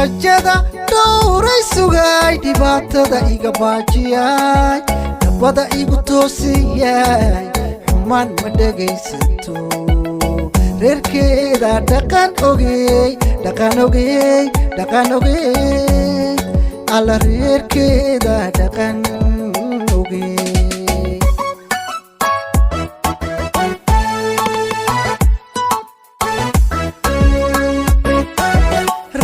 Rajada dhowray sugaay, dhibaatada iga baajiyay, dabada igu toosiyay, xumaan ma dhegaysato. Reerkeeda dhaqan ogey, dhaqan ogey, dhaqan ogey, alla reerkeeda dhaqan ogey.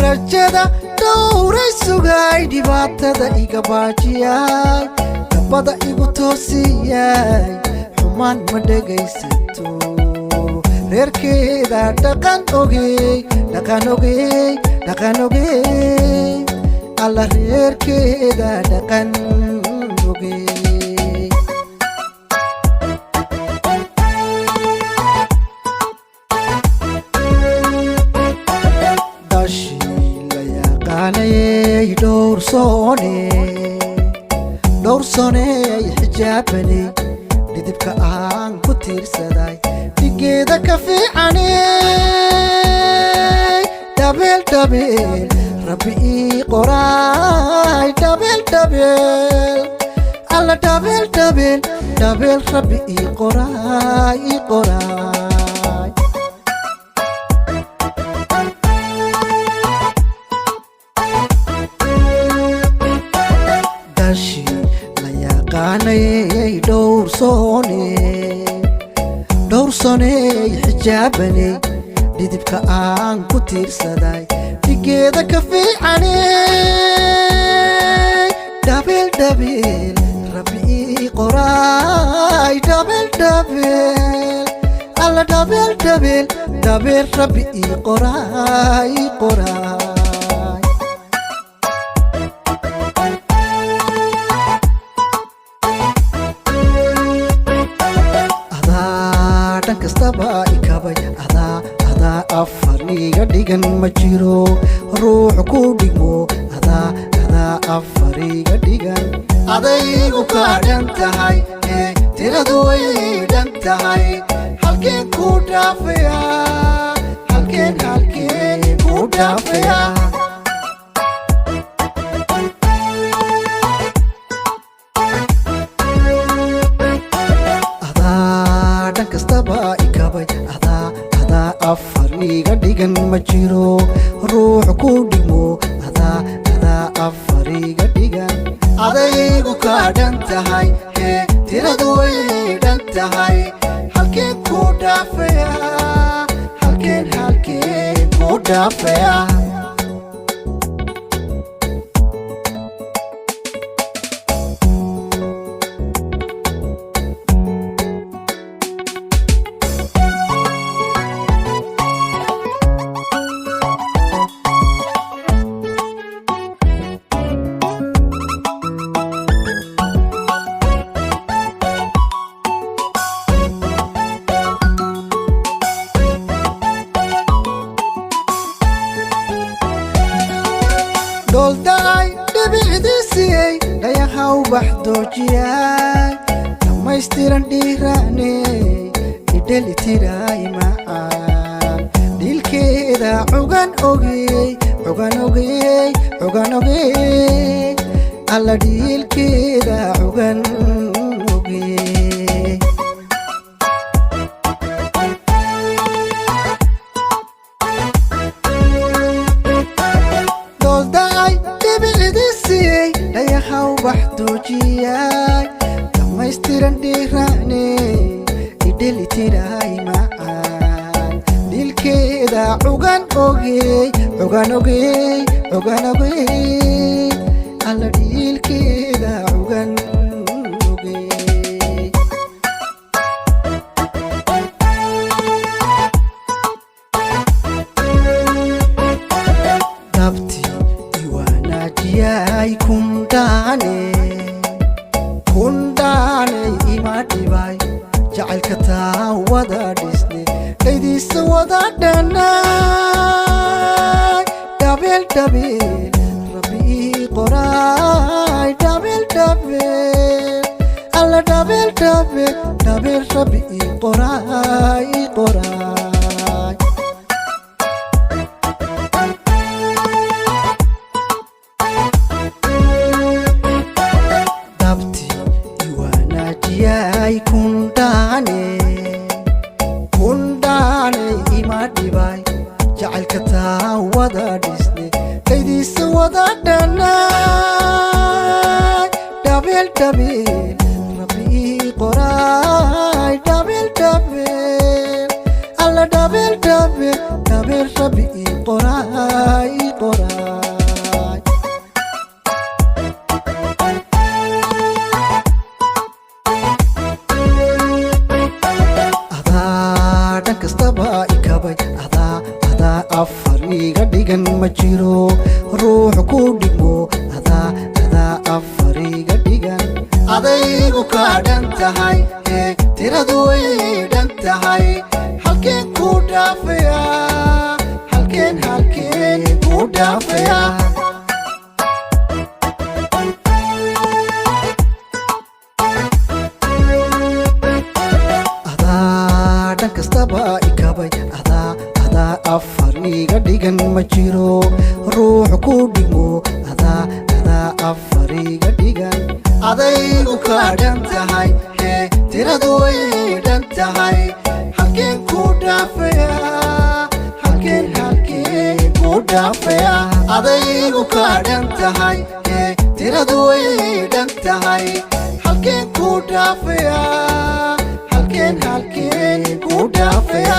Rajada dhowray sugaay, dhibaatada iga baajiyay, dabada igu toosiyay, xumaan ma dhegaysato. Reerkeeda dhaqan ogey, dhaqan ogey, dhaqan ogey, alla reerkeeda dhaqan ogey. Dhashii la yaqaanayey, dhowrsoone, dhowrsooney, xijaabaney, dhidibka aan ku tiirsaday, dhigeeda ka fiicaney, dhabeel dhabeel rabbi ii qoraay, dhabeel dhabeel, alla dhabeel dhabeel dhabeel rabbi ii qoraay, ii qoraay. Dashi la yaqaanayey, dhowrsoone, dhowrsooney, xijaabaney, dhidibka aan ku tiirsaday, dhigeeda ka fiicaney, dhabeel dhabeel rabbi ii qoraay, dhabeel dhabeel, alla dhabeel dhabeel dhabeel rabbi ii qoraay, ii qoraay. Adaa dhan kastaba ikabay, adaa, adaa afar iga dhigan, ma jiro ruux ku dhigmo. Adaa, adaa afar iga dhigan, adaygu kaa dhan tahay ee tiradu way dhan tahay. Halkeen ku dhaafaya? Halkeen, halkeen ku dhaafaya? Adaa dhan kastaba ikabay, adaa, adaa afar iga dhigan, ma jiro ruux ku dhigmo. Adaa, adaa afar iga dhigan, adaygu kaa dhan tahay ee tiradu way dhan tahay. Halkeen ku dhaafaya? Halkeen, halkeen ku dhaafaya? Dhoolda-ay dhibicdiisiyey, dhayahaw bax doojiyay, dhammaystiran dhiiraaney, idhelitiraay macaan, dhiilkeeda cugan ogey, cugan ogey, cugan ogey, alla dhiilkeeda cugan ogey. Dhoolda-ay dhibicdiisiyey, dhayahaw bax doojiyay, dhammaystiran dhiiraaney, idhelitiraay macaan, dhiilkeeda cugan ogey, cugan ogey, cugan ogey, alla dhiilkeeda cugan ogey. Dhabti iwaanaajiyay, kundhaane, kundhaane, ima dhibay jacaylka taa wada dhisne, dhaydiisa wada dhanay, dhabeel dhabeel rabbi ii qoraay, dhabeel dhabeel, alla dhabeel dhabeel dhabeel rabbi ii qoraay, ii qoraay. Dhibay jacaylka taa wada dhisne, kaydiisa wada dhanay. Dhabil dhabil Rabbi ii qoraay, dhabil dhabil alla, dhabil dhabil dhabil Rabbi ii qoraay, ii qoraay. Adaa dhan kastaba ikabay, adaa, adaa afar iga dhigan, ma jiro ruux ku dhigmo. Adaa, adaa afar iga dhigan, adaygu kaa dhan tahay ee tiradu way dhan tahay. Halkeen ku dhaafaya? Halkeen, halkeen ku dhaafaya? Adaa dhan kastaba ikabay, adaa, adaa afar iga dhigan, ma jiro ruux ku dhigmo. Adaa, adaa afar iga dhigan, adaygu kaa dhan tahay hee, tiradu way dhan tahay. Halkeen ku dhaafaya? Halkeen, halkeen ku dhaafaya? Adaygu kaa dhan tahay hee, tiradu way dhan tahay. Halkeen ku dhaafaya? Halkeen, halkeen ku dhaafaya?